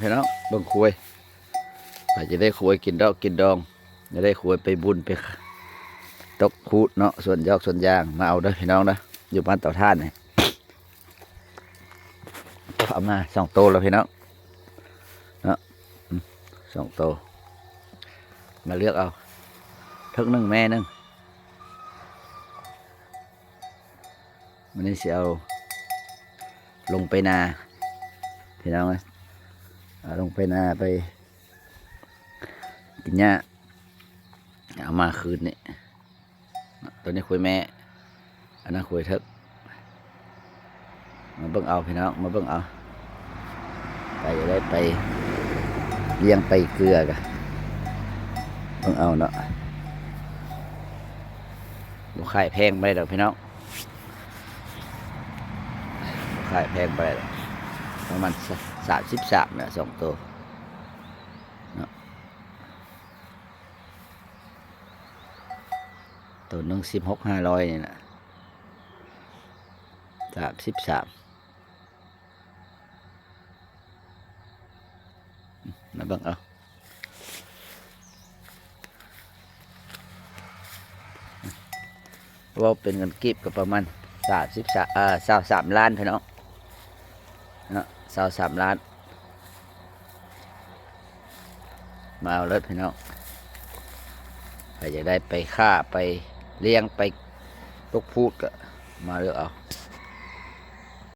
ພີ່ນ້ອງ ເບິ່ງຄວາຍ ໃຜຈະໄດ້ຄວາຍກິນດອກກິນດອງ ຈະໄດ້ຄວາຍໄປບຸນໄປຕົກພູດເນາະ ສວນຢອກສວນຢາງ ມາເອົາເດີພີ່ນ້ອງເດີ ຢູ່ບ້ານເຕົາຖ່ານນີ້ ເອົາມາສອງໂຕແລ້ວພີ່ນ້ອງເນາະ ອືມ ສອງໂຕ ມາເລືອກເອົາ ເທິກໜຶ່ງແມ່ໜຶ່ງ. ມື້ນີ້ຊິເອົາລົງໄປນາພີ່ນ້ອງເອີຍ ເອົາລົງໄປນາໄປກິນຫຍ້າ ເອົາມາຄືນນີ້ ໂຕນີ້ຄວາຍແມ່ ອັນນັ້ນຄວາຍເທິກ ມາເບິ່ງເອົາພີ່ນ້ອງ ມາເບິ່ງເອົາ ໃຜຢາກໄດ້ໄປລ້ຽງໄປເກືອກະເບິ່ງເອົາເນາະ ບໍ່ຂາຍແພງປານໃດດອກພີ່ນ້ອງ ບໍ່ຂາຍແພງປານໃດດອກ ປະມານສາມສິບສາມນະ ສອງໂຕເນາະ ໂຕໜຶ່ງສິບຫົກຫ້າຮ້ອຍນີ້ນະ ສາມສິບສາມ ມາເບິ່ງເອົາ ເວົ້າເປັນເງິນກີບກໍປະມານສາມສິບສາມ ເອີ ຊາວສາມລ້ານພີ່ນ້ອງເນາະ ຊາວສາມລ້ານ ມາເອົາເລີດພີ່ນ້ອງ ໃຜຢາກໄດ້ໄປຄ້າໄປລ້ຽງໄປຕົກພູດກໍມາເລືອກເອົາ